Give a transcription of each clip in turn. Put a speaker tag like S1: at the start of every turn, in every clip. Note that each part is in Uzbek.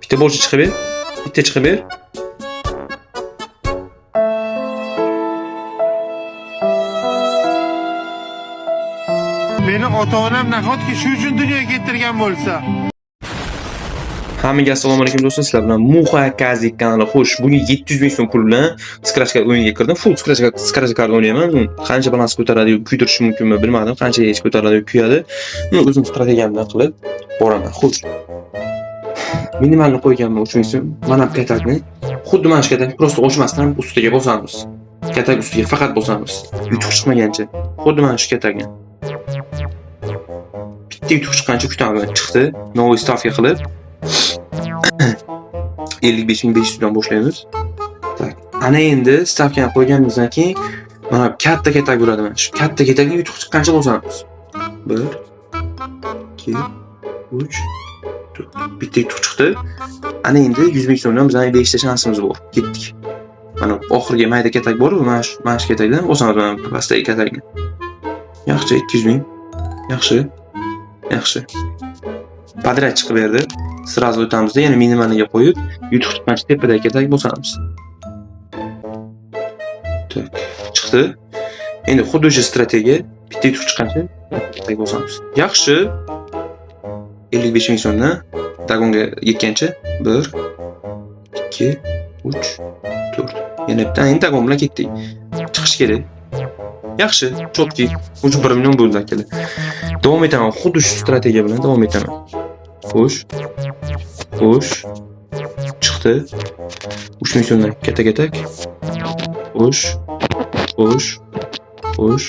S1: Bitta больше chiqib ber. Bitta chiqib ber.
S2: Meni ota-onam nahotki shu uchun dunyoga keltirgan bo'lsa?
S1: Hammaga assalomu alaykum do'stlar, sizlar bilan Muha Kazik kanali. Xo'sh, bugun 700 ming so'm pul bilan scratch card o'yiniga kirdim. Full scratch card o'ynayman. Qancha balans ko'taradi, kuydirishi mumkinmi bilmadim. Qancha hech ko'taradi, kuyadi. O'zim strategiyamdan qilib boraman. Xo'sh. Minimalni qo'yganman 3 ming so'm. Mana bu katakni xuddi mana shu katakni просто ochmasdan ustiga bosamiz. Katak ustiga faqat bosamiz. Yutuq chiqmagancha. Xuddi mana shu katakni. Bitta yutuq chiqqancha kutaman. Chiqdi. Новый stavka qilib 55.500 dan boshlaymiz. Так. Ana endi stavkani qo'yganimizdan keyin mana bu katta katak bo'ladi mana shu. Katta katakni yutuq chiqqancha bosamiz. 1 2 3 4. Bitta yutuq chiqdi. Ana endi 100 ming so'mdan bizning 5 ta shansimiz bor. Ketdik. Mana oxirgi mayda katak bor, mana shu katakdan bosamiz mana bu pastdagi katakni. Yaxshi, 200 ming. Yaxshi. Yaxshi. Подряд chiqib berdi. Сразу o'tamizda yana minimaliga qo'yib, yutuq chiqqancha tepadagi katak bosamiz. Так, chiqdi. Endi xuddi o'sha strategiya, bitta yutuq chiqqancha katak bosamiz. Yaxshi. 55 ming so'mdan dagonga yetgancha 1 2 3 4. Yana bitta endi dagon bilan ketdik. Chiqish kerak. Yaxshi, чётко. Уже 1 million bo'ldi akalar. Davom etaman, xuddi shu strategiya bilan davom etaman. Xo'sh. Xo'sh. Chiqdi. 3 ming so'mdan katta katak. Xo'sh. Xo'sh. Xo'sh.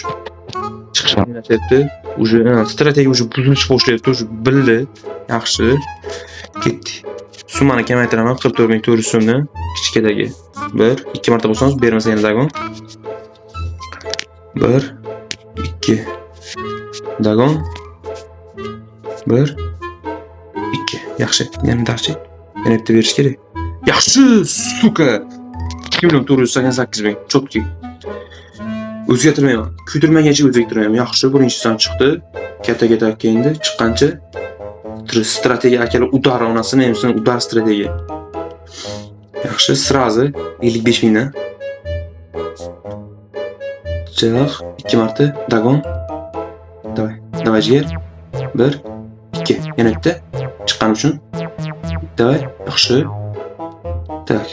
S1: Chiqish qiynashyapti. Уже strategiya уже buzilish boshlayapti, уже bildi. Yaxshi. Ketdik. Summani kamaytiraman 44.400 so'mdan kichikadagi. 1, 2 marta bosamiz, bermasa yana dagon. 1 2 dagon. 1 2. Yaxshi. Yana darchi. Yana bitta berish kerak. Yaxshi, сука. 2 million 488 ming. Чётко. O'zgartirmayman. Kuydirmagancha o'zgartirmayman. Yaxshi, birinchisidan chiqdi. Katta katta endi chiqqancha strategiya akalar удар onasini emsin, удар strategiya. Yaxshi, сразу 55 mingdan. Chiq, 2 marta dagon. Давай, давай jigar. 1 2. Yana bitta chiqqani uchun. Давай, yaxshi. Так.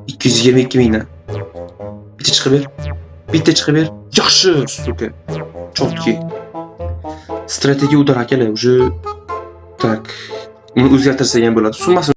S1: 222 mingdan. Bitta chiqib ber. Bitta chiqib ber. Yaxshi, сука. Чётко. Strategiya удар akalar, уже так. Uni o'zgartirsak ham bo'ladi. Summasini